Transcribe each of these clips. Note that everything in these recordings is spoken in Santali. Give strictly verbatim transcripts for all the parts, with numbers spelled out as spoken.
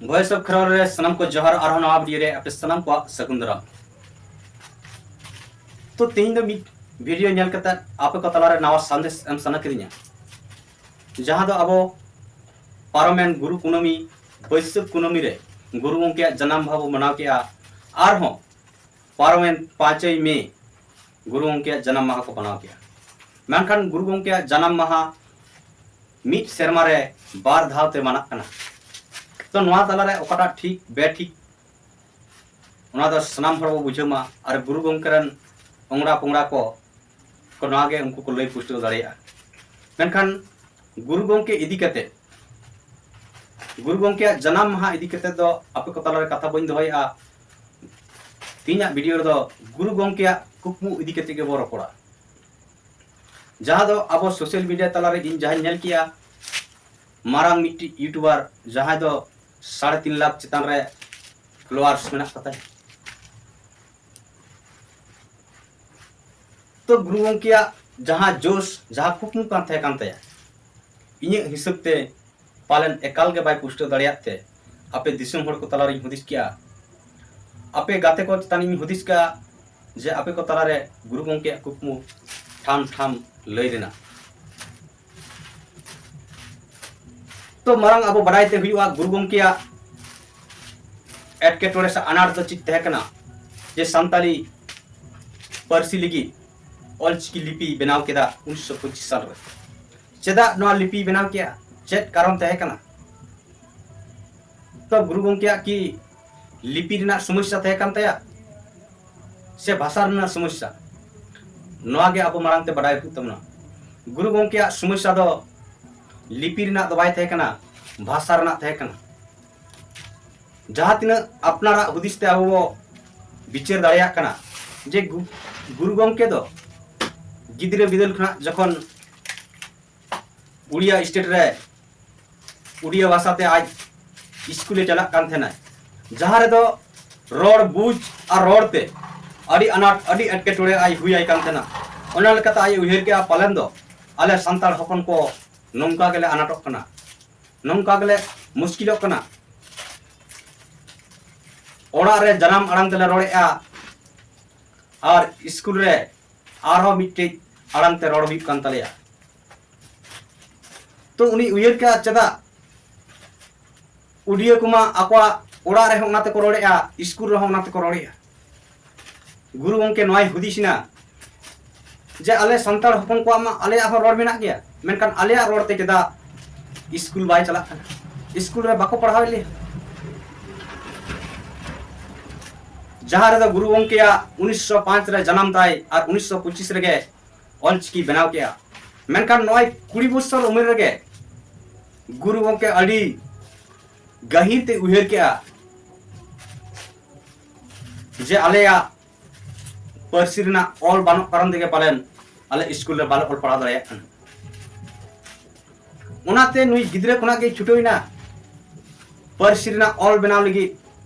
ᱵᱷᱚᱭᱮᱥ ᱚᱯᱷ ᱠᱷᱮᱨᱣᱟᱞ ᱨᱮ ᱥᱟᱱᱟᱢ ᱠᱚ ᱡᱚᱦᱟᱨ, ᱟᱨᱦᱚᱸ ᱱᱟᱣᱟ ᱵᱷᱤᱰᱤᱭᱳ ᱨᱮ ᱟᱯᱮ ᱥᱟᱱᱟᱢ ᱠᱚᱣᱟᱜ ᱥᱟᱹᱜᱩᱱ ᱫᱟᱨᱟᱢ᱾ ᱛᱚ, ᱛᱮᱦᱮᱧ ᱫᱚ ᱢᱤᱫ ᱵᱷᱤᱰᱤᱭᱳ ᱧᱮᱞ ᱠᱟᱛᱮ ᱟᱯᱮ ᱠᱚ ᱛᱟᱞᱟᱨᱮ ᱱᱟᱣᱟ ᱥᱟᱸᱫᱮᱥ ᱮᱢ ᱥᱟᱱᱟ ᱠᱤᱫᱤᱧᱟ, ᱡᱟᱦᱟᱸ ᱫᱚ ᱟᱵᱚ ᱯᱟᱨᱚᱢᱮᱱ ᱜᱩᱨᱩ ᱠᱩᱱᱟᱹᱢᱤ, ᱵᱟᱹᱭᱥᱟᱹᱠᱷ ᱠᱩᱱᱟᱹᱢᱤ ᱨᱮ ᱜᱩᱨᱩ ᱜᱚᱢᱠᱮᱭᱟᱜ ᱡᱟᱱᱟᱢ ᱢᱟᱦᱟ ᱵᱚ ᱢᱟᱱᱟᱣ ᱠᱮᱜᱼᱟ᱾ ᱟᱨᱦᱚᱸ ᱯᱟᱨᱚᱢᱮᱱ ᱯᱟᱸᱪᱚᱭ ᱢᱮ ᱜᱩᱨᱩ ᱜᱚᱢᱠᱮᱭᱟᱜ ᱡᱟᱱᱟᱢ ᱢᱟᱦᱟ ᱠᱚ ᱢᱟᱱᱟᱣ ᱠᱮᱜᱼᱟ᱾ ᱢᱮᱱᱠᱷᱟᱱ ᱜᱩᱨᱩ ᱜᱚᱢᱠᱮᱭᱟᱜ ᱡᱟᱱᱟᱢ ᱢᱟᱦᱟ ᱢᱤᱫ ᱥᱮᱨᱢᱟ ᱨᱮ ᱵᱟᱨ ᱫᱷᱟᱣ ᱛᱮ ᱢᱟᱱᱟᱜ ᱠᱟᱱᱟ᱾ ᱛᱚ, ᱱᱚᱣᱟ ᱛᱟᱞᱟᱨᱮ ᱚᱠᱟᱴᱟᱜ ᱴᱷᱤᱠ ᱵᱮᱴᱷᱤᱠ, ᱚᱱᱟ ᱫᱚ ᱥᱟᱱᱟᱢ ᱦᱚᱲ ᱵᱚ ᱵᱩᱡᱷᱟᱹᱣ ᱢᱟ, ᱟᱨ ᱜᱩᱨᱩ ᱜᱚᱢᱠᱮ ᱨᱮᱱ ᱚᱝᱲᱟ ᱯᱚᱝᱲᱟ ᱠᱚ, ᱠᱚ ᱱᱚᱣᱟ ᱜᱮ ᱩᱱᱠᱩ ᱠᱚ ᱞᱟᱹᱭ ᱯᱩᱥᱴᱟᱹᱣ ᱫᱟᱲᱮᱭᱟᱜᱼᱟ᱾ ᱢᱮᱱᱠᱷᱟᱱ ᱜᱩᱨᱩ ᱜᱚᱢᱠᱮ ᱤᱫᱤ ᱠᱟᱛᱮ, ᱜᱩᱨᱩ ᱜᱚᱢᱠᱮᱭᱟᱜ ᱡᱟᱱᱟᱢ ᱢᱟᱦᱟ ᱤᱫᱤ ᱠᱟᱛᱮ ᱫᱚ ᱟᱯᱮ ᱠᱚ ᱛᱟᱞᱟᱨᱮ ᱠᱟᱛᱷᱟ ᱵᱟᱹᱧ ᱫᱚᱦᱚᱭᱮᱫᱼᱟ᱾ ᱛᱮᱦᱮᱧᱟᱜ ᱵᱷᱤᱰᱤᱭᱳ ᱨᱮᱫᱚ ᱜᱩᱨᱩ ᱜᱚᱢᱠᱮᱭᱟᱜ ᱠᱩᱠᱢᱩ ᱤᱫᱤ ᱠᱟᱛᱮ ᱜᱮᱵᱚ ᱨᱚᱯᱚᱲᱟ, ᱡᱟᱦᱟᱸ ᱫᱚ ᱟᱵᱚ ᱥᱳᱥᱟᱞ ᱢᱤᱰᱤᱭᱟ ᱛᱟᱞᱟᱨᱮ ᱤᱧ ᱡᱟᱦᱟᱸᱧ ᱧᱮᱞ ᱠᱮᱜᱼᱟ, ᱢᱟᱨᱟᱝ ᱢᱤᱫᱴᱤᱡ ᱤᱭᱩᱴᱩᱵᱟᱨ ᱡᱟᱦᱟᱸᱭ ᱫᱚ ᱥᱟᱲᱮ ᱛᱤᱱ ᱞᱟᱠᱷ ᱪᱮᱛᱟᱱ ᱨᱮ ᱯᱷᱚᱞᱳᱣᱟᱨᱥ ᱢᱮᱱᱟᱜ ᱠᱚ ᱛᱟᱭᱟ᱾ ᱛᱚ, ᱜᱩᱨᱩ ᱜᱚᱢᱠᱮᱭᱟᱜ ᱡᱟᱦᱟᱸ ᱡᱳᱥ, ᱡᱟᱦᱟᱸ ᱠᱩᱠᱢᱩ ᱠᱟᱱ ᱛᱟᱦᱮᱸ ᱠᱟᱱ ᱛᱟᱭᱟ, ᱤᱧᱟᱹᱜ ᱦᱤᱥᱟᱹᱵ ᱛᱮ ᱯᱟᱞᱮᱱ ᱮᱠᱟᱞ ᱜᱮ ᱵᱟᱭ ᱯᱩᱥᱴᱟᱹᱣ ᱫᱟᱲᱮᱭᱟᱜ ᱛᱮ ᱟᱯᱮ ᱫᱤᱥᱚᱢ ᱦᱚᱲ ᱠᱚ ᱛᱟᱞᱟᱨᱤᱧ ᱦᱩᱫᱤᱥ ᱠᱮᱜᱼᱟ, ᱟᱯᱮ ᱜᱟᱛᱮ ᱠᱚ ᱪᱮᱛᱟᱱ ᱤᱧ ᱦᱩᱫᱤᱥ ᱠᱮᱜᱼᱟ ᱡᱮ ᱟᱯᱮ ᱠᱚ ᱛᱟᱞᱟᱨᱮ ᱜᱩᱨᱩ ᱜᱚᱢᱠᱮᱭᱟᱜ ᱠᱩᱠᱢᱩ ᱴᱷᱟᱢ ᱴᱷᱟᱢ ᱞᱟᱹᱭ ᱨᱮᱱᱟᱜ᱾ ᱛᱚ, ᱢᱟᱨᱟᱝ ᱟᱵᱚ ᱵᱟᱰᱟᱭ ᱛᱮ ᱦᱩᱭᱩᱜᱼᱟ, ᱜᱩᱨᱩ ᱜᱚᱢᱠᱮᱭᱟᱜ ᱮᱴᱠᱮᱴᱚᱬᱮ ᱥᱮ ᱟᱱᱟᱴ ᱫᱚ ᱪᱮᱫ ᱛᱟᱦᱮᱸ ᱠᱟᱱᱟ ᱡᱮ ᱥᱟᱱᱛᱟᱞᱤ ᱯᱟᱹᱨᱥᱤ ᱞᱟᱹᱜᱤᱫ ᱚᱞᱪᱤᱠᱤ ᱞᱤᱯᱤ ᱵᱮᱱᱟᱣ ᱠᱮᱫᱟ ᱩᱱᱤᱥᱥᱚ ᱯᱚᱸᱪᱤᱥ ᱥᱟᱞ ᱨᱮ᱾ ᱪᱮᱫᱟᱜ ᱱᱚᱣᱟ ᱞᱤᱯᱤ ᱵᱮᱱᱟᱣ ᱠᱮᱜᱼᱟ? ᱪᱮᱫ ᱠᱟᱨᱚᱱ ᱛᱟᱦᱮᱸ ᱠᱟᱱᱟ? ᱛᱚ, ᱜᱩᱨᱩ ᱜᱚᱢᱠᱮᱭᱟᱜ ᱠᱤ ᱞᱤᱯᱤ ᱨᱮᱱᱟᱜ ᱥᱚᱢᱚᱥᱥᱟ ᱛᱟᱦᱮᱸ ᱠᱟᱱ ᱛᱟᱭᱟ ᱥᱮ ᱵᱷᱟᱥᱟ ᱨᱮᱱᱟᱜ ᱥᱚᱢᱚᱥᱥᱟ? ᱱᱚᱣᱟ ᱜᱮ ᱟᱵᱚ ᱢᱟᱲᱟᱝ ᱛᱮ ᱵᱟᱰᱟᱭ ᱦᱩᱭᱩᱜ ᱛᱟᱵᱚᱱᱟ᱾ ᱜᱩᱨᱩ ᱜᱚᱢᱠᱮᱭᱟᱜ ᱥᱚᱢᱚᱥᱥᱟ ᱫᱚ ᱞᱤᱯᱤ ᱨᱮᱱᱟᱜ ᱫᱚ ᱵᱟᱭ ᱛᱟᱦᱮᱸ ᱠᱟᱱᱟ, ᱵᱷᱟᱥᱟ ᱨᱮᱱᱟᱜ ᱛᱟᱦᱮᱸ ᱠᱟᱱᱟ᱾ ᱡᱟᱦᱟᱸ ᱛᱤᱱᱟᱹᱜ ᱟᱯᱱᱟᱨᱟᱜ ᱦᱩᱫᱤᱥ ᱛᱮ ᱟᱵᱚ ᱵᱚ ᱵᱤᱪᱟᱹᱨ ᱫᱟᱲᱮᱭᱟᱜ ᱠᱟᱱᱟ ᱡᱮ ᱜᱩ-, ᱜᱩᱨᱩ ᱜᱚᱢᱠᱮ ᱫᱚ ᱜᱤᱫᱽᱨᱟᱹ ᱵᱤᱫᱟᱹᱞ ᱠᱷᱚᱱᱟᱜ ᱡᱚᱠᱷᱚᱱ ᱩᱲᱤᱭᱟ ᱥᱴᱮᱴ ᱨᱮ ᱩᱲᱤᱭᱟ ᱵᱷᱟᱥᱟ ᱛᱮ ᱟᱡ ᱥᱠᱩᱞᱮ ᱪᱟᱞᱟᱜ ᱠᱟᱱ ᱛᱟᱦᱮᱱᱟ, ᱡᱟᱦᱟᱸ ᱨᱮᱫᱚ ᱨᱚᱲ ᱵᱩᱡᱽ ᱟᱨ ᱨᱚᱲ ᱛᱮ ᱟᱹᱰᱤ ᱟᱱᱟᱴ, ᱟᱹᱰᱤ ᱮᱴᱠᱮᱴᱚᱬᱮ ᱟᱡ ᱦᱩᱭ ᱟᱭ ᱠᱟᱱ ᱛᱟᱦᱮᱱᱟ᱾ ᱚᱱᱟ ᱞᱮᱠᱟᱛᱮ ᱟᱡ ᱮ ᱩᱭᱦᱟᱹᱨ ᱠᱮᱜᱼᱟ, ᱯᱟᱞᱮᱱ ᱫᱚ ᱟᱞᱮ ᱥᱟᱱᱛᱟᱲ ᱦᱚᱯᱚᱱ ᱠᱚ ᱱᱚᱝᱠᱟ ᱜᱮᱞᱮ ᱟᱱᱟᱴᱚᱜ ᱠᱟᱱᱟ, ᱱᱚᱝᱠᱟ ᱜᱮᱞᱮ ᱢᱩᱥᱠᱤᱞᱚᱜ ᱠᱟᱱᱟ᱾ ᱚᱲᱟᱜ ᱨᱮ ᱡᱟᱱᱟᱢ ᱟᱲᱟᱝ ᱛᱮᱞᱮ ᱨᱚᱲᱮᱫᱼᱟ ᱟᱨ ᱥᱠᱩᱞ ᱨᱮ ᱟᱨᱦᱚᱸ ᱢᱤᱫᱴᱮᱡ ᱟᱲᱟᱝ ᱛᱮ ᱨᱚᱲ ᱦᱩᱭᱩᱜ ᱠᱟᱱ ᱛᱟᱞᱮᱭᱟ᱾ ᱛᱚ ᱩᱱᱤ ᱩᱭᱦᱟᱹᱨ ᱠᱮᱫᱟ, ᱪᱮᱫᱟᱜ ᱩᱰᱤᱭᱟᱹ ᱠᱚᱢᱟ ᱟᱠᱚᱣᱟᱜ ᱚᱲᱟᱜ ᱨᱮᱦᱚᱸ ᱚᱱᱟ ᱛᱮᱠᱚ ᱨᱚᱲᱮᱫᱼᱟ, ᱥᱠᱩᱞ ᱨᱮᱦᱚᱸ ᱚᱱᱟ ᱛᱮᱠᱚ ᱨᱚᱲᱮᱫᱼᱟ᱾ ᱜᱩᱨᱩ ᱜᱚᱢᱠᱮ ᱱᱚᱣᱟᱭ ᱦᱩᱫᱤᱥ ᱮᱱᱟ ᱡᱮ ᱟᱞᱮ ᱥᱟᱱᱛᱟᱲ ᱦᱚᱯᱚᱱ ᱠᱚᱣᱟᱜ ᱢᱟ ᱟᱞᱮᱭᱟᱜ ᱦᱚᱸ ᱨᱚᱲ ᱢᱮᱱᱟᱜ ᱜᱮᱭᱟ, ᱢᱮᱱᱠᱷᱟᱱ ᱟᱞᱮᱭᱟᱜ ᱨᱚᱲ ᱛᱮ ᱪᱮᱫᱟᱜ ᱥᱠᱩᱞ ᱵᱟᱭ ᱪᱟᱞᱟᱜ ᱠᱟᱱᱟ, ᱥᱠᱩᱞ ᱨᱮ ᱵᱟᱠᱚ ᱯᱟᱲᱦᱟᱣᱮᱫ ᱞᱮᱭᱟ? ᱡᱟᱦᱟᱸ ᱨᱮᱫᱚ ᱜᱩᱨᱩ ᱜᱚᱢᱠᱮᱭᱟᱜ ᱩᱱᱤᱥᱥᱚ ᱯᱟᱸᱪ ᱨᱮ ᱡᱟᱱᱟᱢ ᱛᱟᱭ ᱟᱨ ᱩᱱᱤᱥᱥᱚ ᱯᱚᱸᱪᱤᱥ ᱨᱮᱜᱮ ᱚᱞᱪᱤᱠᱤ ᱵᱮᱱᱟᱣ ᱠᱮᱜᱼᱟ᱾ ᱢᱮᱱᱠᱷᱟᱱ ᱱᱚᱜᱼᱚᱭ ᱠᱩᱲᱤ ᱵᱚᱪᱷᱚᱨ ᱩᱢᱮᱨ ᱨᱮᱜᱮ ᱜᱩᱨᱩ ᱜᱚᱢᱠᱮ ᱟᱹᱰᱤ ᱜᱟᱹᱦᱤᱨ ᱛᱮ ᱩᱭᱦᱟᱹᱨ ᱠᱮᱜᱼᱟ ᱡᱮ ᱟᱞᱮᱭᱟᱜ ᱯᱟᱹᱨᱥᱤ ᱨᱮᱱᱟᱜ ᱚᱞ ᱵᱟᱹᱱᱩᱜ ᱠᱟᱨᱚᱱ ᱛᱮᱜᱮ ᱯᱟᱞᱮᱱ ᱟᱞᱮ ᱥᱠᱩᱞ ᱨᱮ ᱵᱟᱞᱮ ᱚᱞ ᱯᱟᱲᱦᱟᱣ ᱫᱟᱲᱮᱭᱟᱜ ᱠᱟᱱᱟ᱾ ᱚᱱᱟᱛᱮ ᱱᱩᱭ ᱜᱤᱫᱽᱨᱟᱹ ᱠᱷᱚᱱᱟᱜ ᱜᱮᱭ ᱪᱷᱩᱴᱟᱹᱣ ᱮᱱᱟ ᱯᱟᱹᱨᱥᱤ ᱨᱮᱱᱟᱜ ᱚᱞ ᱵᱮᱱᱟᱣ ᱞᱟᱹᱜᱤᱫ,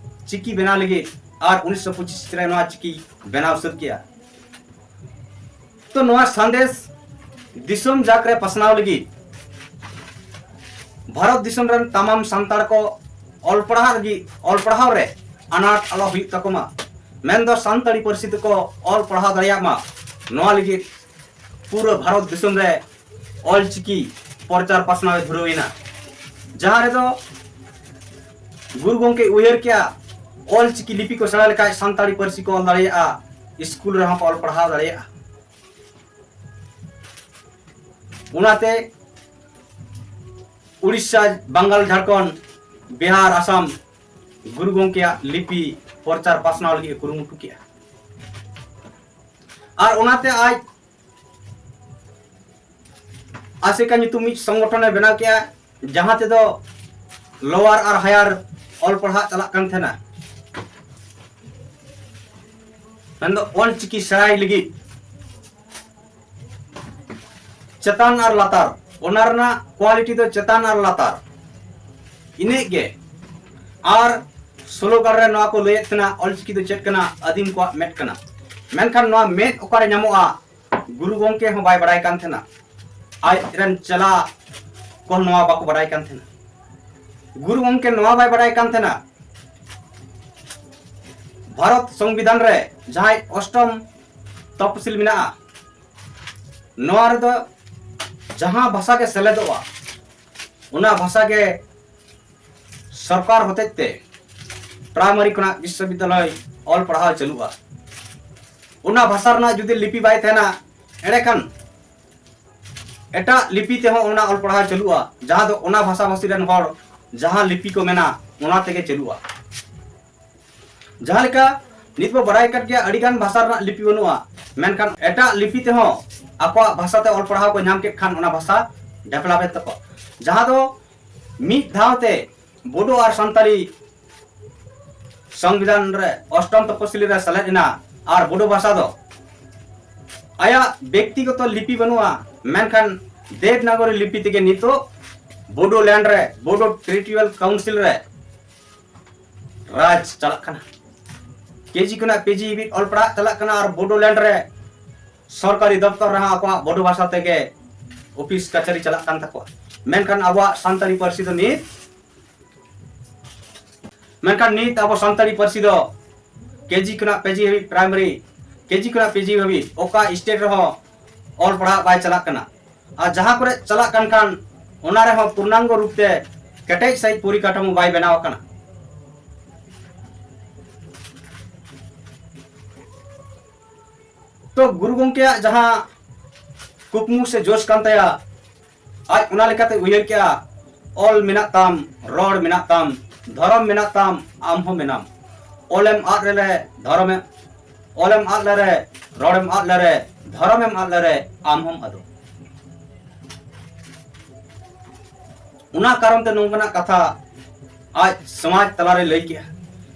ᱪᱤᱠᱤ ᱵᱮᱱᱟᱣ ᱞᱟᱹᱜᱤᱫ, ᱟᱨ ᱩᱱᱤᱥᱥᱚ ᱯᱚᱸᱪᱤᱥ ᱨᱮ ᱱᱚᱣᱟ ᱪᱤᱠᱤ ᱵᱮᱱᱟᱣ ᱥᱟᱹᱛ ᱠᱮᱜᱼᱟ᱾ ᱛᱚ ᱱᱚᱣᱟ ᱥᱟᱸᱫᱮᱥ ᱫᱤᱥᱚᱢ ᱡᱟᱠ ᱨᱮ ᱯᱟᱥᱱᱟᱣ ᱞᱟᱹᱜᱤᱫ ᱵᱷᱟᱨᱚᱛ ᱫᱤᱥᱚᱢ ᱨᱮᱱ ᱛᱟᱢᱟᱢ ᱥᱟᱱᱛᱟᱲ ᱠᱚ ᱚᱞ ᱯᱟᱲᱦᱟᱜ ᱞᱟᱹᱜᱤᱫ, ᱚᱞ ᱯᱟᱲᱦᱟᱣ ᱨᱮ ᱟᱱᱟᱴ ᱟᱞᱚ ᱦᱩᱭᱩᱜ ᱛᱟᱠᱚ ᱢᱟ, ᱢᱮᱱᱫᱚ ᱥᱟᱱᱛᱟᱲᱤ ᱯᱟᱹᱨᱥᱤ ᱛᱮᱠᱚ ᱚᱞ ᱯᱟᱲᱦᱟᱣ ᱫᱟᱲᱮᱭᱟᱜ ᱢᱟ, ᱱᱚᱣᱟ ᱞᱟᱹᱜᱤᱫ ᱯᱩᱨᱟᱹ ᱵᱷᱟᱨᱚᱛ ᱫᱤᱥᱚᱢ ᱨᱮ ᱚᱞᱪᱤᱠᱤ ᱯᱨᱚᱪᱟᱨ ᱯᱟᱥᱱᱟᱣ ᱮ ᱫᱷᱩᱨᱟᱹᱣ ᱮᱱᱟ, ᱡᱟᱦᱟᱸ ᱨᱮᱫᱚ ᱜᱩᱨᱩ ᱜᱚᱢᱠᱮ ᱩᱭᱦᱟᱹᱨ ᱠᱮᱜᱼᱟ ᱚᱞᱪᱤᱠᱤ ᱞᱤᱯᱤ ᱠᱚ ᱥᱮᱬᱟ ᱞᱮᱠᱷᱟᱡ ᱥᱟᱱᱛᱟᱲᱤ ᱯᱟᱹᱨᱥᱤ ᱠᱚ ᱚᱞ ᱫᱟᱲᱮᱭᱟᱜᱼᱟ, ᱥᱠᱩᱞ ᱨᱮᱦᱚᱸ ᱠᱚ ᱚᱞ ᱯᱟᱲᱦᱟᱣ ᱫᱟᱲᱮᱭᱟᱜᱼᱟ᱾ ᱚᱱᱟᱛᱮ ᱩᱲᱤᱥᱥᱟ, ᱵᱟᱝᱜᱟᱞ, ᱡᱷᱟᱲᱠᱷᱚᱸᱰ, ᱵᱤᱦᱟᱨ, ᱟᱥᱟᱢ ᱜᱩᱨᱩ ᱜᱚᱢᱠᱮᱭᱟᱜ ᱞᱤᱯᱤ ᱯᱨᱚᱪᱟᱨ ᱯᱟᱥᱱᱟᱣ ᱞᱟᱹᱜᱤᱫ ᱮ ᱠᱩᱨᱩᱢᱩᱴᱩ ᱠᱮᱜᱼᱟ᱾ ᱟᱨ ᱚᱱᱟᱛᱮ ᱟᱡ ᱟᱥᱮᱠᱟ ᱧᱩᱛᱩᱢ ᱢᱤᱫ ᱥᱚᱝᱜᱚᱴᱷᱚᱱ ᱮ ᱵᱮᱱᱟᱣ ᱠᱮᱜᱼᱟ, ᱡᱟᱦᱟᱸ ᱛᱮᱫᱚ ᱞᱳᱣᱟᱨ ᱟᱨ ᱦᱟᱭᱟᱨ ᱚᱞ ᱯᱟᱲᱦᱟᱜ ᱪᱟᱞᱟᱜ ᱠᱟᱱ ᱛᱟᱦᱮᱱᱟ, ᱢᱮᱱᱫᱚ ᱚᱞ ᱪᱤᱠᱤ ᱥᱮᱬᱟᱭ ᱞᱟᱹᱜᱤᱫ᱾ ᱪᱮᱛᱟᱱ ᱟᱨ ᱞᱟᱛᱟᱨ, ᱚᱱᱟ ᱨᱮᱱᱟᱜ ᱠᱳᱣᱟᱞᱤᱴᱤ ᱫᱚ ᱪᱮᱛᱟᱱ ᱟᱨ ᱞᱟᱛᱟᱨ ᱤᱱᱟᱹᱜ ᱜᱮ᱾ ᱟᱨ ᱥᱞᱳᱜᱟᱱ ᱨᱮ ᱱᱚᱣᱟ ᱠᱚ ᱞᱟᱹᱭᱮᱫ ᱛᱟᱦᱮᱱᱟ, ᱚᱞᱪᱤᱠᱤ ᱫᱚ ᱪᱮᱫ ᱠᱟᱱᱟ? ᱟᱹᱫᱤᱢ ᱠᱚᱣᱟᱜ ᱢᱮᱫ ᱠᱟᱱᱟ᱾ ᱢᱮᱱᱠᱷᱟᱱ ᱱᱚᱣᱟ ᱢᱮᱫ ᱚᱠᱟᱨᱮ ᱧᱟᱢᱚᱜᱼᱟ? ᱜᱩᱨᱩ ᱜᱚᱢᱠᱮ ᱦᱚᱸ ᱵᱟᱭ ᱵᱟᱲᱟᱭ ᱠᱟᱱ ᱛᱟᱦᱮᱱᱟ, ᱟᱡ ᱨᱮᱱ ᱪᱮᱞᱟ ᱠᱚᱦᱚᱸ ᱱᱚᱣᱟ ᱵᱟᱠᱚ ᱵᱟᱲᱟᱭ ᱠᱟᱱ ᱛᱟᱦᱮᱱᱟ᱾ ᱜᱩᱨᱩ ᱜᱚᱢᱠᱮ ᱱᱚᱣᱟ ᱵᱟᱭ ᱵᱟᱲᱟᱭ ᱠᱟᱱ ᱛᱟᱦᱮᱱᱟ ᱵᱷᱟᱨᱚᱛ ᱥᱚᱝᱵᱤᱫᱷᱟᱱ ᱨᱮ ᱡᱟᱦᱟᱸᱭ ᱚᱥᱴᱚᱢ ᱛᱚᱯᱥᱤᱞ ᱢᱮᱱᱟᱜᱼᱟ, ᱱᱚᱣᱟ ᱨᱮᱫᱚ ᱡᱟᱦᱟᱸ ᱵᱷᱟᱥᱟ ᱜᱮ ᱥᱮᱞᱮᱫᱚᱜᱼᱟ, ᱚᱱᱟ ᱵᱷᱟᱥᱟ ᱜᱮ ᱥᱚᱨᱠᱟᱨ ᱦᱚᱛᱮᱡ ᱛᱮ ᱯᱨᱟᱭᱢᱟᱨᱤ ᱠᱷᱚᱱᱟᱜ ᱵᱤᱥᱥᱚᱵᱤᱫᱽᱫᱟᱞᱚᱭ ᱚᱞ ᱯᱟᱲᱦᱟᱣ ᱪᱟᱹᱞᱩᱜᱼᱟ᱾ ᱚᱱᱟ ᱵᱷᱟᱥᱟ ᱨᱮᱱᱟᱜ ᱡᱩᱫᱤ ᱞᱤᱯᱤ ᱵᱟᱭ ᱛᱟᱦᱮᱱᱟ, ᱮᱸᱰᱮᱠᱷᱟᱱ ᱮᱴᱟᱜ ᱞᱤᱯᱤ ᱛᱮᱦᱚᱸ ᱚᱱᱟ ᱚᱞ ᱯᱟᱲᱦᱟᱣ ᱪᱟᱹᱞᱩᱜᱼᱟ, ᱡᱟᱦᱟᱸ ᱫᱚ ᱚᱱᱟ ᱵᱷᱟᱥᱟ ᱵᱷᱟᱥᱤ ᱨᱮᱱ ᱦᱚᱲ ᱡᱟᱦᱟᱸ ᱞᱤᱯᱤ ᱠᱚ ᱢᱮᱱᱟ, ᱚᱱᱟ ᱛᱮᱜᱮ ᱪᱟᱹᱞᱩᱜᱼᱟ᱾ ᱡᱟᱦᱟᱸ ᱞᱮᱠᱟ ᱱᱤᱛ ᱵᱚ ᱵᱟᱲᱟᱭ ᱠᱟᱫ ᱜᱮᱭᱟ, ᱟᱹᱰᱤ ᱜᱟᱱ ᱵᱷᱟᱥᱟ ᱨᱮᱱᱟᱜ ᱞᱤᱯᱤ ᱵᱟᱹᱱᱩᱜᱼᱟ, ᱢᱮᱱᱠᱷᱟᱱ ᱮᱴᱟᱜ ᱞᱤᱯᱤ ᱛᱮᱦᱚᱸ ᱟᱠᱚᱣᱟᱜ ᱵᱷᱟᱥᱟ ᱛᱮ ᱚᱞ ᱯᱟᱲᱦᱟᱣ ᱠᱚ ᱧᱟᱢ ᱠᱮᱫ ᱠᱷᱟᱱ ᱚᱱᱟ ᱵᱷᱟᱥᱟ ᱰᱮᱵᱷᱞᱚᱯ ᱮᱱ ᱛᱟᱠᱚᱣᱟ᱾ ᱡᱟᱦᱟᱸ ᱫᱚ ᱢᱤᱫ ᱫᱷᱟᱣ ᱛᱮ ᱵᱳᱰᱳ ᱟᱨ ᱥᱟᱱᱛᱟᱲᱤ ᱥᱚᱝᱵᱤᱫᱷᱟᱱ ᱨᱮ ᱚᱥᱴᱚᱢ ᱛᱚᱯᱚᱥᱤᱞᱤ ᱨᱮ ᱥᱮᱞᱮᱫ ᱮᱱᱟ, ᱟᱨ ᱵᱳᱰᱳ ᱵᱷᱟᱥᱟ ᱫᱚ ᱟᱭᱟᱜ ᱵᱮᱠᱛᱤᱜᱚᱛᱚ ᱞᱤᱯᱤ ᱵᱟᱹᱱᱩᱜᱼᱟ, ᱢᱮᱱᱠᱷᱟᱱ ᱫᱮᱵᱽᱱᱟᱜᱚᱨᱤ ᱞᱤᱯᱤ ᱛᱮᱜᱮ ᱱᱤᱛᱚᱜ ᱵᱳᱰᱳᱞᱮᱱᱰ ᱨᱮ, ᱵᱳᱰᱳ ᱴᱮᱨᱤᱴᱳᱨᱤᱭᱟᱞ ᱠᱟᱣᱩᱱᱥᱤᱞ ᱨᱮ ᱨᱟᱡᱽ ᱪᱟᱞᱟᱜ ᱠᱟᱱᱟ᱾ ᱠᱮᱡᱤ ᱠᱷᱚᱱᱟᱜ ᱯᱤᱡᱤ ᱦᱟᱹᱵᱤᱡ ᱚᱞ ᱯᱟᱲᱦᱟᱜ ᱪᱟᱞᱟᱜ ᱠᱟᱱᱟ, ᱟᱨ ᱵᱳᱰᱳᱞᱮᱱᱰ ᱨᱮ ᱥᱚᱨᱠᱟᱨᱤ ᱫᱚᱯᱛᱚᱨ ᱨᱮᱦᱚᱸ ᱟᱠᱚᱣᱟᱜ ᱵᱳᱰᱳ ᱵᱷᱟᱥᱟ ᱛᱮᱜᱮ ᱚᱯᱷᱤᱥ ᱠᱟᱪᱷᱟᱨᱤ ᱪᱟᱞᱟᱜ ᱠᱟᱱ ᱛᱟᱠᱚᱣᱟ᱾ ᱢᱮᱱᱠᱷᱟᱱ ᱟᱵᱚᱣᱟᱜ ᱥᱟᱱᱛᱟᱲᱤ ᱯᱟᱹᱨᱥᱤ ᱫᱚ ᱱᱤᱛ, ᱢᱮᱱᱠᱷᱟᱱ ᱱᱤᱛ ᱟᱵᱚ ᱥᱟᱱᱛᱟᱲᱤ ᱯᱟᱹᱨᱥᱤ ᱫᱚ ᱠᱮᱡᱤ ᱠᱷᱚᱱᱟᱜ ᱯᱤᱡᱤ ᱦᱟᱹᱵᱤᱡ, ᱯᱨᱟᱭᱢᱟᱨᱤ, ᱠᱮᱡᱤ ᱠᱷᱚᱱᱟᱜ ᱯᱤᱡᱤ ᱦᱟᱹᱵᱤᱡ ᱚᱠᱟ ᱥᱴᱮᱴ ᱨᱮᱦᱚᱸ ᱚᱞ ᱯᱟᱲᱦᱟᱜ ᱵᱟᱭ ᱪᱟᱞᱟᱜ ᱠᱟᱱᱟ᱾ ᱟᱨ ᱡᱟᱦᱟᱸ ᱠᱚᱨᱮ ᱪᱟᱞᱟᱜ ᱠᱟᱱ ᱠᱷᱟᱱ, ᱚᱱᱟ ᱨᱮᱦᱚᱸ ᱯᱩᱨᱱᱟᱝᱜᱚ ᱨᱩᱯ ᱛᱮ ᱠᱮᱴᱮᱡ ᱥᱟᱺᱦᱤᱡ ᱯᱚᱨᱤᱠᱟᱴᱷᱟᱢᱳ ᱵᱟᱭ ᱵᱮᱱᱟᱣ ᱟᱠᱟᱱᱟ᱾ ᱛᱚ ᱜᱩᱨᱩ ᱜᱚᱢᱠᱮᱭᱟᱜ ᱡᱟᱦᱟᱸ ᱠᱩᱠᱢᱩ ᱥᱮ ᱡᱳᱥ ᱠᱟᱱ ᱛᱟᱭᱟ, ᱟᱡ ᱚᱱᱟ ᱞᱮᱠᱟᱛᱮ ᱩᱭᱦᱟᱹᱨ ᱠᱮᱜᱼᱟ, ᱚᱞ ᱢᱮᱱᱟᱜ ᱛᱟᱢ, ᱨᱚᱲ ᱢᱮᱱᱟᱜ ᱛᱟᱢ, ᱫᱷᱚᱨᱚᱢ ᱢᱮᱱᱟᱜ ᱛᱟᱢ, ᱟᱢ ᱦᱚᱸ ᱢᱮᱱᱟᱢ᱾ ᱚᱞᱮᱢ ᱟᱫ ᱞᱮᱨᱮ, ᱫᱷᱚᱨᱚᱢᱮ, ᱚᱞᱮᱢ ᱟᱫ ᱞᱮᱨᱮ, ᱨᱚᱲᱮᱢ ᱟᱫ ᱞᱮᱨᱮ, ᱫᱷᱚᱨᱚᱢᱮᱢ ᱟᱫ ᱞᱮᱨᱮ, ᱟᱢ ᱦᱚᱸᱢ ᱟᱫᱚᱜ᱾ ᱚᱱᱟ ᱠᱟᱨᱚᱱ ᱛᱮ ᱱᱚᱝᱠᱟᱱᱟᱜ ᱠᱟᱛᱷᱟ ᱟᱡ ᱥᱚᱢᱟᱡᱽ ᱛᱟᱞᱟᱨᱮ ᱞᱟᱹᱭ ᱠᱮᱜᱼᱟ᱾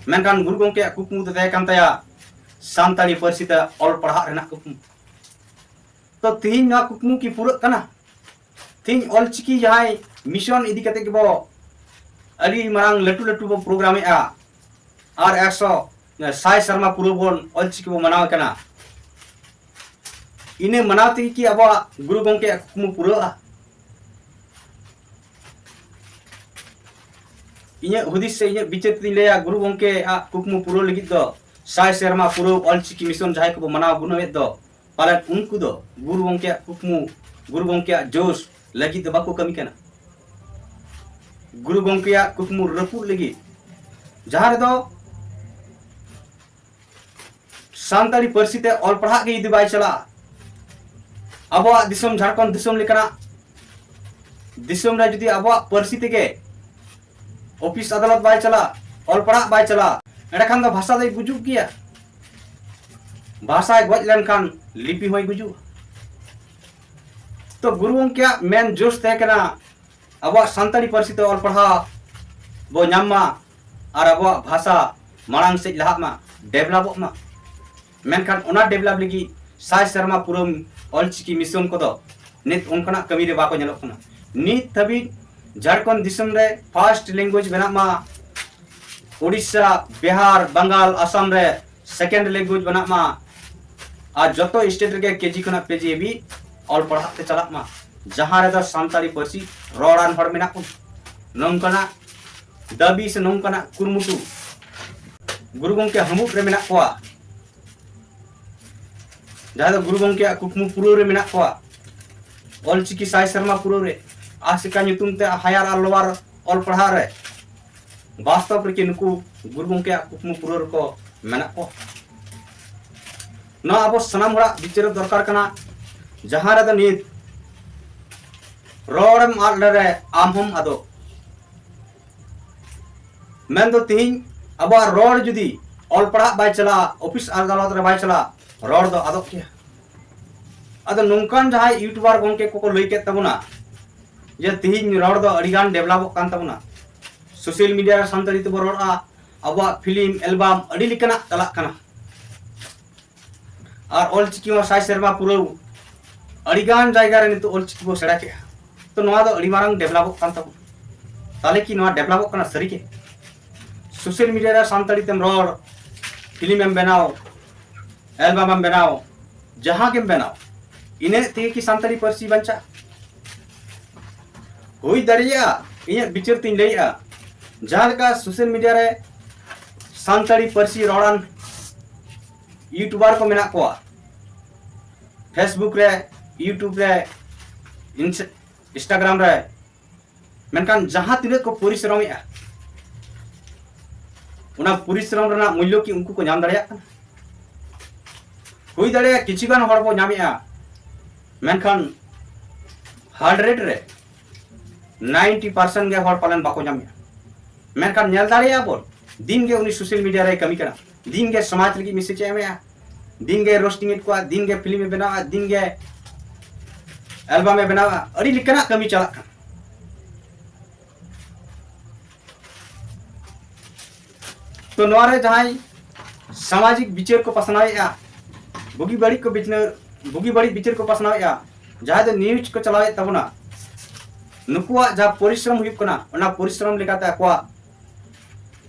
ᱢᱮᱱᱠᱷᱟᱱ ᱜᱩᱨᱩ ᱜᱚᱢᱠᱮᱭᱟᱜ ᱠᱩᱠᱢᱩ ᱫᱚ ᱛᱟᱦᱮᱸ ᱠᱟᱱ ᱛᱟᱭᱟ ᱥᱟᱱᱛᱟᱲᱤ ᱯᱟᱹᱨᱥᱤ ᱛᱮ ᱚᱞ ᱯᱟᱲᱦᱟᱜ ᱨᱮᱱᱟᱜ ᱠᱩᱠᱢᱩ᱾ ᱛᱚ ᱛᱤᱦᱤᱧ ᱱᱚᱣᱟ ᱠᱩᱠᱢᱩ ᱠᱤ ᱯᱩᱨᱟᱹᱜ ᱠᱟᱱᱟ? ᱛᱤᱦᱤᱧ ᱚᱞᱪᱤᱠᱤ ᱡᱟᱦᱟᱸᱭ ᱢᱤᱥᱚᱱ ᱤᱫᱤ ᱠᱟᱛᱮ ᱜᱮᱵᱚ ᱟᱹᱰᱤ ᱢᱟᱨᱟᱝ ᱞᱟᱹᱴᱩ ᱞᱟᱹᱴᱩ ᱵᱚ ᱯᱨᱳᱜᱨᱟᱢᱮᱜᱼᱟ, ᱟᱨ ᱮᱠᱥᱚ, ᱥᱟᱭ ᱥᱮᱨᱢᱟ ᱯᱩᱨᱟᱹᱣ ᱵᱚᱱ ᱚᱞᱪᱤᱠᱤ ᱵᱚ ᱢᱟᱱᱟᱣ ᱠᱟᱱᱟ᱾ ᱤᱱᱟᱹ ᱢᱟᱱᱟᱣ ᱛᱮᱜᱮ ᱠᱤ ᱟᱵᱚᱣᱟᱜ ᱜᱩᱨᱩ ᱜᱚᱢᱠᱮᱭᱟᱜ ᱠᱩᱠᱢᱩ ᱯᱩᱨᱟᱹᱜᱼᱟ? ᱤᱧᱟᱹᱜ ᱦᱩᱫᱤᱥ ᱥᱮ ᱤᱧᱟᱹᱜ ᱵᱤᱪᱟᱹᱨ ᱛᱮᱫᱚᱧ ᱞᱟᱹᱭᱟ, ᱜᱩᱨᱩ ᱜᱚᱢᱠᱮᱭᱟᱜ ᱠᱩᱠᱢᱩ ᱯᱩᱨᱟᱹᱣ ᱞᱟᱹᱜᱤᱫ ᱫᱚ ᱥᱟᱭ ᱥᱮᱨᱢᱟ ᱯᱩᱨᱟᱹᱣ ᱚᱞᱪᱤᱠᱤ ᱢᱤᱥᱚᱱ ᱡᱟᱦᱟᱸᱭ ᱠᱚᱵᱚ ᱢᱟᱱᱟᱣ ᱜᱩᱱᱟᱹᱣᱮᱫ ᱫᱚ, ᱯᱟᱞᱮᱱ ᱩᱱᱠᱩ ᱫᱚ ᱜᱩᱨᱩ ᱜᱚᱢᱠᱮᱭᱟᱜ ᱠᱩᱠᱢᱩ, ᱜᱩᱨᱩ ᱜᱚᱢᱠᱮᱭᱟᱜ ᱡᱳᱥ ᱞᱟᱹᱜᱤᱫ ᱫᱚ ᱵᱟᱠᱚ ᱠᱟᱹᱢᱤ ᱠᱟᱱᱟ᱾ ᱜᱩᱨᱩ ᱜᱚᱢᱠᱮᱭᱟᱜ ᱠᱩᱠᱢᱩ ᱨᱟᱹᱯᱩᱫ ᱞᱟᱹᱜᱤᱫ, ᱡᱟᱦᱟᱸ ᱨᱮᱫᱚ ᱥᱟᱱᱛᱟᱲᱤ ᱯᱟᱹᱨᱥᱤ ᱛᱮ ᱚᱞ ᱯᱟᱲᱦᱟᱜ ᱜᱮ ᱡᱩᱫᱤ ᱵᱟᱭ ᱪᱟᱞᱟᱜᱼᱟ, ᱟᱵᱚᱣᱟᱜ ᱫᱤᱥᱚᱢ ᱡᱷᱟᱲᱠᱷᱚᱸᱰ ᱫᱤᱥᱚᱢ ᱞᱮᱠᱟᱱᱟᱜ ᱫᱤᱥᱚᱢ ᱨᱮ ᱡᱩᱫᱤ ᱟᱵᱚᱣᱟᱜ ᱯᱟᱹᱨᱥᱤ ᱛᱮᱜᱮ ᱚᱯᱷᱤᱥ ᱟᱫᱟᱞᱚᱛ ᱵᱟᱭ ᱪᱟᱞᱟᱜᱼᱟ, ᱚᱞ ᱯᱟᱲᱦᱟᱜ ᱵᱟᱭ ᱪᱟᱞᱟᱜᱼᱟ, ᱮᱸᱰᱮᱠᱷᱟᱱ ᱫᱚ ᱵᱷᱟᱥᱟ ᱫᱚᱭ ᱜᱩᱡᱩᱜ ᱜᱮᱭᱟ᱾ ᱵᱷᱟᱥᱟᱭ ᱜᱚᱡ ᱞᱮᱱᱠᱷᱟᱱ ᱞᱤᱯᱤ ᱦᱚᱸᱭ ᱜᱩᱡᱩᱜᱼᱟ᱾ ᱛᱚ ᱜᱩᱨᱩ ᱜᱚᱢᱠᱮᱭᱟᱜ ᱢᱮᱱ ᱡᱳᱥ ᱛᱟᱦᱮᱸ ᱠᱟᱱᱟ ᱟᱵᱚᱣᱟᱜ ᱥᱟᱱᱛᱟᱲᱤ ᱯᱟᱹᱨᱥᱤ ᱛᱮ ᱚᱞ ᱯᱟᱲᱦᱟᱣ ᱵᱚ ᱧᱟᱢ ᱢᱟ ᱟᱨ ᱟᱵᱚᱣᱟᱜ ᱵᱷᱟᱥᱟ ᱢᱟᱲᱟᱝ ᱥᱮᱫ ᱞᱟᱦᱟᱜ ᱢᱟ, ᱰᱮᱵᱷᱞᱚᱯᱚᱜ ᱢᱟ᱾ ᱢᱮᱱᱠᱷᱟᱱ ᱚᱱᱟ ᱰᱮᱵᱷᱞᱚᱯ ᱞᱟᱹᱜᱤᱫ ᱥᱟᱭ ᱥᱮᱨᱢᱟ ᱯᱩᱨᱟᱹᱣ ᱚᱞᱪᱤᱠᱤ ᱢᱤᱥᱚᱱ ᱠᱚᱫᱚ ᱱᱤᱛ ᱚᱱᱠᱟᱱᱟᱜ ᱠᱟᱹᱢᱤ ᱨᱮ ᱵᱟᱠᱚ ᱧᱮᱞᱚᱜ ᱠᱟᱱᱟ᱾ ᱱᱤᱛ ᱫᱷᱟᱹᱵᱤᱡ ᱡᱷᱟᱲᱠᱷᱚᱸᱰ ᱫᱤᱥᱚᱢ ᱨᱮ ᱯᱷᱟᱥᱴ ᱞᱮᱝᱜᱩᱭᱮᱡᱽ ᱵᱮᱱᱟᱜ ᱢᱟ, ᱩᱲᱤᱥᱥᱟ, ᱵᱤᱦᱟᱨ, ᱵᱟᱝᱜᱟᱞ, ᱟᱥᱟᱢ ᱨᱮ ᱥᱮᱠᱮᱱᱰ ᱞᱮᱝᱜᱩᱭᱮᱡᱽ ᱵᱮᱱᱟᱜ ᱢᱟ, ᱟᱨ ᱡᱚᱛᱚ ᱥᱴᱮᱴ ᱨᱮᱜᱮ ᱠᱮᱡᱤ ᱠᱷᱚᱱᱟᱜ ᱯᱤᱡᱤ ᱦᱟᱹᱵᱤᱡ ᱚᱞ ᱯᱟᱲᱦᱟᱜ ᱛᱮ ᱪᱟᱞᱟᱜ ᱢᱟ, ᱡᱟᱦᱟᱸ ᱨᱮᱫᱚ ᱥᱟᱱᱛᱟᱲᱤ ᱯᱟᱹᱨᱥᱤ ᱨᱚᱲᱟᱱ ᱦᱚᱲ ᱢᱮᱱᱟᱜ ᱠᱚ, ᱱᱚᱝᱠᱟᱱᱟᱜ ᱫᱟᱹᱵᱤ ᱥᱮ ᱱᱚᱝᱠᱟᱱᱟᱜ ᱠᱩᱨᱩᱢᱩᱴᱩ ᱜᱩᱨᱩ ᱜᱚᱢᱠᱮ ᱦᱟᱹᱢᱩᱫ ᱨᱮ ᱢᱮᱱᱟᱜ ᱠᱚᱣᱟ, ᱡᱟᱦᱟᱸᱭ ᱫᱚ ᱜᱩᱨᱩ ᱜᱚᱢᱠᱮᱭᱟᱜ ᱠᱩᱠᱢᱩ ᱯᱩᱨᱟᱹᱣ ᱨᱮ ᱢᱮᱱᱟᱜ ᱠᱚᱣᱟ, ᱚᱞᱪᱤᱠᱤ ᱥᱟᱭ ᱥᱮᱨᱢᱟ ᱯᱩᱨᱟᱹᱣ ᱨᱮ, ᱟᱥᱮᱠᱟ ᱧᱩᱛᱩᱢ ᱛᱮ ᱦᱟᱭᱟᱨ ᱟᱨ ᱞᱳᱣᱟᱨ ᱚᱞ ᱯᱟᱲᱦᱟᱣ ᱨᱮ᱾ ᱵᱟᱥᱛᱚᱵ ᱨᱮᱠᱤ ᱱᱩᱠᱩ ᱜᱩᱨᱩ ᱜᱚᱢᱠᱮᱭᱟᱜ ᱠᱩᱠᱢᱩ ᱯᱩᱨᱟᱹᱣ ᱨᱮᱠᱚ ᱢᱮᱱᱟᱜ ᱠᱚᱣᱟ? ᱱᱚᱣᱟ ᱟᱵᱚ ᱥᱟᱱᱟᱢ ᱦᱚᱲᱟᱜ ᱵᱤᱪᱟᱹᱨ ᱫᱚᱨᱠᱟᱨ ᱠᱟᱱᱟ᱾ ᱡᱟᱦᱟᱸ ᱨᱮᱫᱚ ᱱᱤᱛ ᱨᱚᱲᱮᱢ ᱟᱫ ᱞᱮᱨᱮ ᱟᱢ ᱦᱚᱸᱢ ᱟᱫᱚᱜ᱾ ᱢᱮᱱᱫᱚ ᱛᱤᱦᱤᱧ ᱟᱵᱚᱣᱟᱜ ᱨᱚᱲ ᱡᱩᱫᱤ ᱚᱞ ᱯᱟᱲᱦᱟᱜ ᱵᱟᱭ ᱪᱟᱞᱟᱜᱼᱟ, ᱚᱯᱷᱤᱥ ᱟᱫᱟᱞᱚᱛ ᱨᱮ ᱵᱟᱭ ᱪᱟᱞᱟᱜᱼᱟ, ᱨᱚᱲ ᱫᱚ ᱟᱫᱚᱜ ᱜᱮᱭᱟ᱾ ᱟᱫᱚ ᱱᱚᱝᱠᱟᱱ ᱡᱟᱦᱟᱸᱭ ᱭᱩᱴᱩᱵᱟᱨ ᱜᱚᱢᱠᱮ ᱠᱚᱠᱚ ᱞᱟᱹᱭ ᱠᱮᱫ ᱛᱟᱵᱚᱱᱟ ᱡᱮ ᱛᱤᱦᱤᱧ ᱨᱚᱲ ᱫᱚ ᱟᱹᱰᱤᱜᱟᱱ ᱰᱮᱵᱷᱞᱚᱯᱚᱜ ᱠᱟᱱ ᱛᱟᱵᱚᱱᱟ, ᱥᱳᱥᱟᱞ ᱢᱤᱰᱤᱭᱟ ᱨᱮ ᱥᱟᱱᱛᱟᱲᱤ ᱛᱮᱵᱚ ᱨᱚᱲᱟ, ᱟᱵᱚᱣᱟᱜ ᱯᱷᱤᱞᱢ, ᱮᱞᱵᱟᱢ ᱟᱹᱰᱤ ᱞᱮᱠᱟᱱᱟᱜ ᱪᱟᱞᱟᱜ ᱠᱟᱱᱟ, ᱟᱨ ᱚᱞᱪᱤᱠᱤ ᱦᱚᱸ ᱥᱟᱭ ᱥᱮᱨᱢᱟ ᱯᱩᱨᱟᱹᱣ, ᱟᱹᱰᱤᱜᱟᱱ ᱡᱟᱭᱜᱟ ᱨᱮ ᱱᱤᱛᱚᱜ ᱚᱞᱪᱤᱠᱤ ᱵᱚ ᱥᱮᱬᱟ ᱠᱮᱜᱼᱟ᱾ ᱛᱚ ᱱᱚᱣᱟ ᱫᱚ ᱟᱹᱰᱤ ᱢᱟᱨᱟᱝ ᱰᱮᱵᱷᱞᱚᱯᱚᱜ ᱠᱟᱱ ᱛᱟᱵᱚᱱᱟ᱾ ᱛᱟᱦᱞᱮ ᱠᱤ ᱱᱚᱣᱟ ᱰᱮᱵᱷᱞᱚᱯᱚᱜ ᱠᱟᱱᱟ ᱥᱟᱹᱨᱤᱜᱮ? ᱥᱳᱥᱟᱞ ᱢᱤᱰᱤᱭᱟ ᱨᱮ ᱥᱟᱱᱛᱟᱲᱤ ᱛᱮᱢ ᱨᱚᱲ, ᱯᱷᱤᱞᱢ ᱮᱢ ᱵᱮᱱᱟᱣ, ᱮᱞᱵᱟᱢ ᱮᱢ ᱵᱮᱱᱟᱣ, ᱡᱟᱦᱟᱸ ᱜᱮᱢ ᱵᱮᱱᱟᱣ, ᱤᱱᱟᱹᱜ ᱛᱮᱜᱮ ᱠᱤ ᱥᱟᱱᱛᱟᱲᱤ ᱯᱟᱹᱨᱥᱤ ᱵᱟᱧᱪᱟᱜᱼᱟ? ᱦᱩᱭ ᱫᱟᱲᱮᱭᱟᱜᱼᱟ, ᱤᱧᱟᱹᱜ ᱵᱤᱪᱟᱹᱨ ᱛᱤᱧ ᱞᱟᱹᱭᱮᱜᱼᱟ᱾ ᱡᱟᱦᱟᱸ ᱞᱮᱠᱟ ᱥᱳᱥᱟᱞ ᱢᱤᱰᱤᱭᱟ ᱨᱮ ᱥᱟᱱᱛᱟᱲᱤ ᱯᱟᱹᱨᱥᱤ ᱨᱚᱲᱟᱱ YouTuber ᱠᱚ ᱢᱮᱱᱟᱜ ᱠᱚᱣᱟ, Facebook ᱨᱮ, YouTube ᱨᱮ, Instagram ᱨᱮ, ᱢᱮᱱᱠᱷᱟᱱ ᱡᱟᱦᱟᱸ ᱛᱤᱱᱟᱹᱜ ᱠᱚ ᱯᱚᱨᱤᱥᱨᱚᱢᱮᱜᱼᱟ, ᱚᱱᱟ ᱯᱚᱨᱤᱥᱨᱚᱢ ᱨᱮᱱᱟᱜ ᱢᱩᱞᱞᱚ ᱠᱤ ᱩᱱᱠᱩ ᱠᱚ ᱧᱟᱢ ᱫᱟᱲᱮᱭᱟᱜ ᱠᱟᱱᱟ? ᱦᱩᱭ ᱫᱟᱲᱮᱭᱟᱜᱼᱟ ᱠᱤᱪᱷᱩ ᱜᱟᱱ ᱦᱚᱲ ᱵᱚ ᱧᱟᱢᱮᱜᱼᱟ, ᱢᱮᱱᱠᱷᱟᱱ ᱦᱟᱱᱰᱨᱮᱰ ᱨᱮ ᱱᱟᱭᱤᱱᱴᱤ ᱯᱟᱨᱥᱮᱱᱴ ᱜᱮ ᱦᱚᱲ ᱯᱟᱞᱮᱱ ᱵᱟᱠᱚ ᱧᱟᱢᱮᱜᱼᱟ᱾ ᱢᱮᱱᱠᱷᱟᱱ ᱧᱮᱞ ᱫᱟᱲᱮᱭᱟᱜᱼᱟ ᱵᱚᱱ, ᱫᱤᱱ ᱜᱮ ᱩᱱᱤ ᱥᱳᱥᱟᱞ ᱢᱤᱰᱤᱭᱟ ᱨᱮᱭ ᱠᱟᱹᱢᱤ ᱠᱟᱱᱟ, ᱫᱤᱱ ᱜᱮ ᱥᱚᱢᱟᱡᱽ ᱞᱟᱹᱜᱤᱫ ᱢᱮᱥᱮᱡᱽ ᱮ ᱮᱢᱮᱜᱼᱟ, ᱫᱤᱱ ᱜᱮ ᱨᱳᱥᱴᱤᱝ ᱮᱫ ᱠᱚᱣᱟ, ᱫᱤᱱ ᱜᱮ ᱯᱷᱤᱞᱢ ᱮ ᱵᱮᱱᱟᱣᱟ, ᱫᱤᱱ ᱜᱮ ᱮᱞᱵᱟᱢ ᱮ ᱵᱮᱱᱟᱣᱟ, ᱟᱹᱰᱤ ᱞᱮᱠᱟᱱᱟᱜ ᱠᱟᱹᱢᱤ ᱪᱟᱞᱟᱜ ᱠᱟᱱᱟ᱾ ᱛᱚ ᱱᱚᱣᱟ ᱨᱮ ᱡᱟᱦᱟᱸᱭ ᱥᱟᱢᱟᱡᱤᱠ ᱵᱤᱪᱟᱹᱨ ᱠᱚ ᱯᱟᱥᱱᱟᱣᱮᱫᱼᱟ, ᱵᱩᱜᱤ ᱵᱟᱹᱲᱤᱡ ᱠᱚ ᱵᱤᱪᱟᱹᱨ, ᱵᱩᱜᱤ ᱵᱟᱹᱲᱤᱡ ᱵᱤᱪᱟᱹᱨ ᱠᱚ ᱯᱟᱥᱱᱟᱣᱮᱫᱼᱟ, ᱡᱟᱦᱟᱸᱭ ᱫᱚ ᱱᱤᱭᱩᱡᱽ ᱠᱚ ᱪᱟᱞᱟᱣᱮᱫ ᱛᱟᱵᱚᱱᱟ, ᱱᱩᱠᱩᱣᱟᱜ ᱡᱟᱦᱟᱸ ᱯᱚᱨᱤᱥᱨᱚᱢ ᱦᱩᱭᱩᱜ ᱠᱟᱱᱟ, ᱚᱱᱟ ᱯᱚᱨᱤᱥᱨᱚᱢ ᱞᱮᱠᱟᱛᱮ ᱟᱠᱚᱣᱟᱜ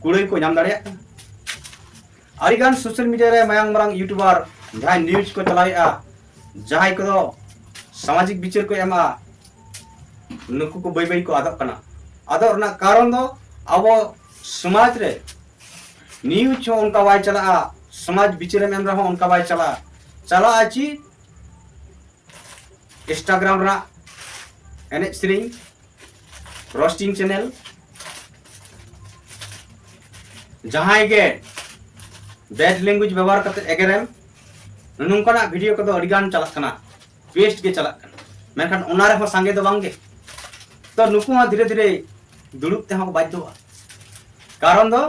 ᱠᱩᱲᱟᱹᱭ ᱠᱚ ᱧᱟᱢ ᱫᱟᱲᱮᱭᱟᱜ ᱠᱟᱱᱟ᱾ ᱟᱹᱰᱤᱜᱟᱱ ᱥᱳᱥᱟᱞ ᱢᱤᱰᱤᱭᱟ ᱨᱮ ᱢᱟᱭᱟᱝ ᱢᱟᱨᱟᱝ ᱤᱭᱩᱴᱩᱵᱟᱨ ᱡᱟᱦᱟᱸᱭ ᱱᱤᱭᱩᱡᱽ ᱠᱚ ᱪᱟᱞᱟᱣᱮᱫᱼᱟ, ᱡᱟᱦᱟᱸᱭ ᱠᱚᱫᱚ ᱥᱟᱢᱟᱡᱤᱠ ᱵᱤᱪᱟᱹᱨ ᱠᱚ ᱮᱢᱟ, ᱱᱩᱠᱩ ᱠᱚ ᱵᱟᱹᱭ ᱵᱟᱹᱭ ᱠᱚ ᱟᱫᱚᱜ ᱠᱟᱱᱟ᱾ ᱟᱫᱚᱜ ᱨᱮᱱᱟᱜ ᱠᱟᱨᱚᱱ ᱫᱚ ᱟᱵᱚ ᱥᱚᱢᱟᱡᱽ ᱨᱮ ᱱᱤᱭᱩᱡᱽ ᱦᱚᱸ ᱚᱱᱠᱟ ᱵᱟᱭ ᱪᱟᱞᱟᱜᱼᱟ, ᱥᱚᱢᱟᱡᱽ ᱵᱤᱪᱟᱹᱨᱮᱢ ᱮᱢ ᱨᱮᱦᱚᱸ ᱚᱱᱠᱟ ᱵᱟᱭ ᱪᱟᱞᱟᱜᱼᱟ᱾ ᱪᱟᱞᱟᱜᱼᱟ ᱪᱮᱫ? Instagram ᱨᱮᱱᱟᱜ ᱮᱱᱮᱡ ᱥᱮᱨᱮᱧ, ᱨᱳᱥᱴᱤᱝ ᱪᱮᱱᱮᱞ, ᱡᱟᱦᱟᱸᱭ ᱜᱮ ᱵᱮᱰ ᱞᱮᱝᱜᱩᱭᱮᱡᱽ ᱵᱮᱵᱚᱦᱟᱨ ᱠᱟᱛᱮ ᱮᱜᱮᱨᱮᱢ, ᱱᱚᱝᱠᱟᱱᱟᱜ ᱵᱷᱤᱰᱤᱭᱳ ᱠᱚᱫᱚ ᱟᱹᱰᱤᱜᱟᱱ ᱪᱟᱞᱟᱜ ᱠᱟᱱᱟ, ᱯᱮᱥᱴ ᱜᱮ ᱪᱟᱞᱟᱜ ᱠᱟᱱᱟ᱾ ᱢᱮᱱᱠᱷᱟᱱ ᱚᱱᱟ ᱨᱮᱦᱚᱸ ᱥᱟᱸᱜᱮ ᱫᱚ ᱵᱟᱝᱜᱮ᱾ ᱛᱚ ᱱᱩᱠᱩ ᱦᱚᱸ ᱫᱷᱤᱨᱮ ᱫᱷᱤᱨᱮ ᱫᱩᱲᱩᱵ ᱛᱮᱦᱚᱸ ᱠᱚ ᱵᱟᱫᱽᱫᱷᱚᱜᱼᱟ᱾ ᱠᱟᱨᱚᱱ ᱫᱚ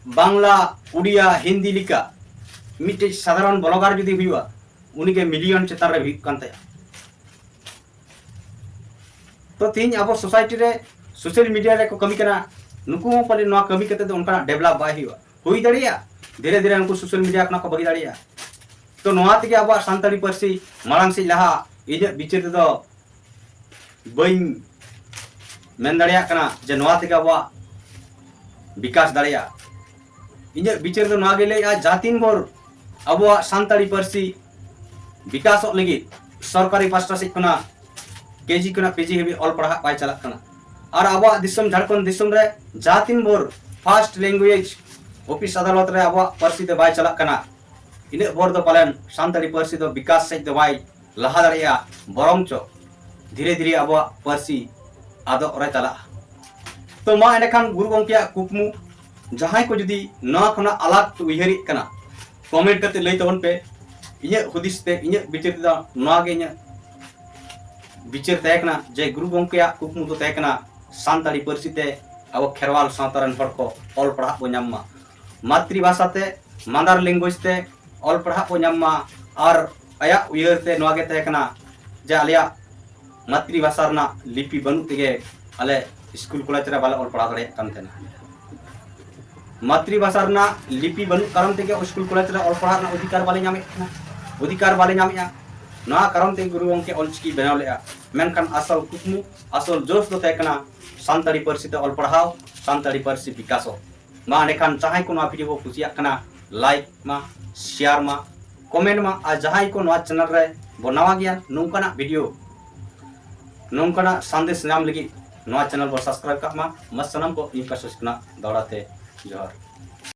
ᱵᱟᱝᱞᱟ, ᱩᱲᱤᱭᱟ, ᱦᱤᱱᱫᱤ ᱞᱮᱠᱟ ᱢᱤᱫᱴᱮᱡ ᱥᱟᱫᱷᱟᱨᱚᱱ ᱵᱞᱚᱜᱟᱨ ᱡᱩᱫᱤ ᱦᱩᱭᱩᱜᱼᱟ, ᱩᱱᱤᱜᱮ ᱢᱤᱞᱤᱭᱚᱱ ᱪᱮᱛᱟᱱ ᱨᱮ ᱦᱩᱭᱩᱜ ᱠᱟᱱ ᱛᱟᱭᱟ᱾ ᱛᱚ ᱛᱮᱦᱮᱧ ᱟᱵᱚ ᱥᱳᱥᱟᱭᱴᱤ ᱨᱮ ᱥᱳᱥᱟᱞ ᱢᱤᱰᱤᱭᱟ ᱨᱮᱠᱚ ᱠᱟᱹᱢᱤ ᱠᱟᱱᱟ, ᱱᱩᱠᱩ ᱦᱚᱸ ᱯᱟᱞᱮ ᱱᱚᱣᱟ ᱠᱟᱹᱢᱤ ᱠᱟᱛᱮ ᱫᱚ ᱚᱱᱠᱟᱱᱟᱜ ᱰᱮᱵᱷᱞᱚᱯ ᱵᱟᱭ ᱦᱩᱭᱩᱜᱼᱟ᱾ ᱦᱩᱭ ᱫᱟᱲᱮᱭᱟᱜᱼᱟ ᱫᱷᱤᱨᱮ ᱫᱷᱤᱨᱮ ᱩᱱᱠᱩ ᱥᱳᱥᱟᱞ ᱢᱤᱰᱤᱭᱟ ᱠᱷᱚᱱᱟᱜ ᱠᱚ ᱵᱟᱹᱜᱤ ᱫᱟᱲᱮᱭᱟᱜᱼᱟ᱾ ᱛᱚ ᱱᱚᱣᱟ ᱛᱮᱜᱮ ᱟᱵᱚᱣᱟᱜ ᱥᱟᱱᱛᱟᱲᱤ ᱯᱟᱹᱨᱥᱤ ᱢᱟᱲᱟᱝ ᱥᱮᱫ ᱞᱟᱦᱟᱜᱼᱟ᱾ ᱤᱧᱟᱹᱜ ᱵᱤᱪᱟᱹᱨ ᱛᱮᱫᱚ ᱵᱟᱹᱧ ᱢᱮᱱ ᱫᱟᱲᱮᱭᱟᱜ ᱠᱟᱱᱟ ᱡᱮ ᱱᱚᱣᱟ ᱛᱮᱜᱮ ᱟᱵᱚᱣᱟᱜ ᱵᱤᱠᱟᱥ ᱫᱟᱲᱮᱭᱟᱜᱼᱟ᱾ ᱤᱧᱟᱹᱜ ᱵᱤᱪᱟᱹᱨ ᱫᱚ ᱱᱚᱣᱟ ᱜᱮ ᱞᱟᱹᱭᱮᱜᱼᱟ, ᱡᱟᱦᱟᱸ ᱛᱤᱱ ᱵᱷᱳᱨ ᱟᱵᱚᱣᱟᱜ ᱥᱟᱱᱛᱟᱲᱤ ᱯᱟᱹᱨᱥᱤ ᱵᱤᱠᱟᱥᱚᱜ ᱞᱟᱹᱜᱤᱫ ᱥᱚᱨᱠᱟᱨᱤ ᱯᱟᱥᱴᱟ ᱥᱮᱫ ᱠᱷᱚᱱᱟᱜ ᱠᱮᱡᱤ ᱠᱷᱚᱱᱟᱜ ᱯᱤᱡᱤ ᱦᱟᱹᱵᱤᱡ ᱚᱞ ᱯᱟᱲᱦᱟᱜ ᱵᱟᱭ ᱪᱟᱞᱟᱜ ᱠᱟᱱᱟ, ᱟᱨ ᱟᱵᱚᱣᱟᱜ ᱫᱤᱥᱚᱢ ᱡᱷᱟᱲᱠᱷᱚᱸᱰ ᱫᱤᱥᱚᱢ ᱨᱮ ᱡᱟᱦᱟᱸ ᱛᱤᱱ ᱵᱷᱳᱨ ᱯᱷᱟᱥᱴ ᱞᱮᱝᱜᱩᱭᱮᱡᱽ ᱚᱯᱷᱤᱥ ᱟᱫᱟᱞᱚᱛ ᱨᱮ ᱟᱵᱚᱣᱟᱜ ᱯᱟᱹᱨᱥᱤ ᱫᱚ ᱵᱟᱭ ᱪᱟᱞᱟᱜ ᱠᱟᱱᱟ, ᱤᱱᱟᱹᱜ ᱵᱷᱳᱨ ᱫᱚ ᱯᱟᱞᱮᱱ ᱥᱟᱱᱛᱟᱲᱤ ᱯᱟᱹᱨᱥᱤ ᱫᱚ ᱵᱤᱠᱟᱥ ᱥᱮᱫ ᱫᱚ ᱵᱟᱭ ᱞᱟᱦᱟ ᱫᱟᱲᱮᱭᱟᱜᱼᱟ, ᱵᱚᱨᱚᱝ ᱪᱚ ᱫᱷᱤᱨᱮ ᱫᱷᱤᱨᱮ ᱟᱵᱚᱣᱟᱜ ᱯᱟᱹᱨᱥᱤ ᱟᱫᱚᱜ ᱨᱮ ᱪᱟᱞᱟᱜᱼᱟ᱾ ᱛᱚ ᱢᱟ ᱮᱸᱰᱮᱠᱷᱟᱱ ᱜᱩᱨᱩ ᱜᱚᱢᱠᱮᱭᱟᱜ ᱠᱩᱠᱢᱩ, ᱡᱟᱦᱟᱸᱭ ᱠᱚ ᱡᱩᱫᱤ ᱱᱚᱣᱟ ᱠᱷᱚᱱᱟᱜ ᱟᱞᱟᱜᱽ ᱯᱮ ᱩᱭᱦᱟᱹᱨᱮᱫ ᱠᱟᱱᱟ, ᱠᱚᱢᱮᱱᱴ ᱠᱟᱛᱮ ᱞᱟᱹᱭ ᱛᱟᱵᱚᱱ ᱯᱮ᱾ ᱤᱧᱟᱹᱜ ᱦᱩᱫᱤᱥ ᱛᱮ, ᱤᱧᱟᱹᱜ ᱵᱤᱪᱟᱹᱨ ᱛᱮᱫᱚ ᱱᱚᱣᱟ ᱜᱮ ᱤᱧᱟᱹᱜ ᱵᱤᱪᱟᱹᱨ ᱛᱟᱦᱮᱸ ᱠᱟᱱᱟ ᱡᱮ ᱜᱩᱨᱩ ᱜᱚᱢᱠᱮᱭᱟᱜ ᱠᱩᱠᱢᱩ ᱫᱚ ᱛᱟᱦᱮᱸ ᱠᱟᱱᱟ ᱥᱟᱱᱛᱟᱲᱤ ᱯᱟᱹᱨᱥᱤ ᱛᱮ ᱟᱵᱚ ᱠᱷᱮᱨᱣᱟᱞ ᱥᱟᱶᱛᱟ ᱨᱮᱱ ᱦᱚᱲ ᱠᱚ ᱚᱞ ᱯᱟᱲᱦᱟᱜ ᱵᱚ ᱧᱟᱢ ᱢᱟ, ᱢᱟᱛᱨᱤ ᱵᱷᱟᱥᱟ ᱛᱮ, ᱢᱟᱫᱟᱨ ᱞᱮᱝᱜᱩᱭᱮᱡᱽ ᱛᱮ ᱚᱞ ᱯᱟᱲᱦᱟᱜ ᱵᱚ ᱧᱟᱢ ᱢᱟ᱾ ᱟᱨ ᱟᱭᱟᱜ ᱩᱭᱦᱟᱹᱨ ᱛᱮ ᱱᱚᱣᱟ ᱜᱮ ᱛᱟᱦᱮᱸ ᱠᱟᱱᱟ ᱡᱮ ᱟᱞᱮᱭᱟᱜ ᱢᱟᱛᱨᱤ ᱵᱷᱟᱥᱟ ᱨᱮᱱᱟᱜ ᱞᱤᱯᱤ ᱵᱟᱹᱱᱩᱜ ᱛᱮᱜᱮ ᱟᱞᱮ ᱥᱠᱩᱞ ᱠᱚᱞᱮᱡᱽ ᱨᱮ ᱵᱟᱞᱮ ᱚᱞ ᱯᱟᱲᱦᱟᱣ ᱫᱟᱲᱮᱭᱟᱜ ᱠᱟᱱ ᱛᱟᱦᱮᱱᱟ᱾ ᱢᱟᱛᱨᱤ ᱵᱷᱟᱥᱟ ᱨᱮᱱᱟᱜ ᱞᱤᱯᱤ ᱵᱟᱹᱱᱩᱜ ᱠᱟᱨᱚᱱ ᱛᱮᱜᱮ ᱥᱠᱩᱞ ᱠᱚᱞᱮᱡᱽ ᱨᱮ ᱚᱞ ᱯᱟᱲᱦᱟᱜ ᱨᱮᱱᱟᱜ ᱚᱫᱷᱤᱠᱟᱨ ᱵᱟᱞᱮ ᱧᱟᱢᱮᱫ ᱠᱟᱱᱟ, ᱚᱫᱷᱤᱠᱟᱨ ᱵᱟᱞᱮ ᱧᱟᱢᱮᱫᱼᱟ᱾ ᱱᱚᱣᱟ ᱠᱟᱨᱚᱱ ᱛᱮᱜᱮ ᱜᱩᱨᱩ ᱜᱚᱢᱠᱮ ᱚᱞᱪᱤᱠᱤ ᱵᱮᱱᱟᱣ ᱞᱮᱫᱼᱟ᱾ ᱢᱮᱱᱠᱷᱟᱱ ᱟᱥᱚᱞ ᱠᱩᱠᱢᱩ, ᱟᱥᱚᱞ ᱡᱳᱥ ᱫᱚ ᱛᱟᱦᱮᱸ ᱠᱟᱱᱟ ᱥᱟᱱᱛᱟᱲᱤ ᱯᱟᱹᱨᱥᱤ ᱛᱮ ᱚᱞ ᱯᱟᱲᱦᱟᱣ, ᱥᱟᱱᱛᱟᱲᱤ ᱯᱟᱹᱨᱥᱤ ᱵᱤᱠᱟᱥᱚᱜ᱾ ᱢᱟ ᱮᱸᱰᱮᱠᱷᱟᱱ ᱡᱟᱦᱟᱸᱭ ᱠᱚ ᱱᱚᱣᱟ ᱵᱷᱤᱰᱤᱭᱳ ᱠᱚ ᱠᱩᱥᱤᱭᱟᱜ ᱠᱟᱱᱟ, ᱞᱟᱭᱤᱠ ᱢᱟ, ᱥᱮᱭᱟᱨ ᱢᱟ, ᱠᱚᱢᱮᱱᱴ ᱢᱟ, ᱟᱨ ᱡᱟᱦᱟᱸᱭ ᱠᱚ ᱱᱚᱣᱟ ᱪᱮᱱᱮᱞ ᱨᱮ ᱵᱚ ᱱᱟᱣᱟ ᱜᱮᱭᱟ, ᱱᱚᱝᱠᱟᱱᱟᱜ ᱵᱷᱤᱰᱤᱭᱳ, ᱱᱚᱝᱠᱟᱱᱟᱜ ᱥᱟᱸᱫᱮᱥ ᱧᱟᱢ ᱞᱟᱹᱜᱤᱫ ᱱᱚᱣᱟ ᱪᱮᱱᱮᱞ ᱵᱚ ᱥᱟᱵᱥᱠᱨᱟᱭᱤᱵ ᱠᱟᱜ ᱢᱟ᱾ ᱢᱟ ᱥᱟᱱᱟᱢ ᱠᱚ ᱤᱧ ᱯᱟᱥᱴᱟ ᱥᱮᱫ ᱠᱷᱚᱱᱟᱜ ᱫᱚᱦᱲᱟ ᱛᱮ ᱡᱚᱦᱟᱨ᱾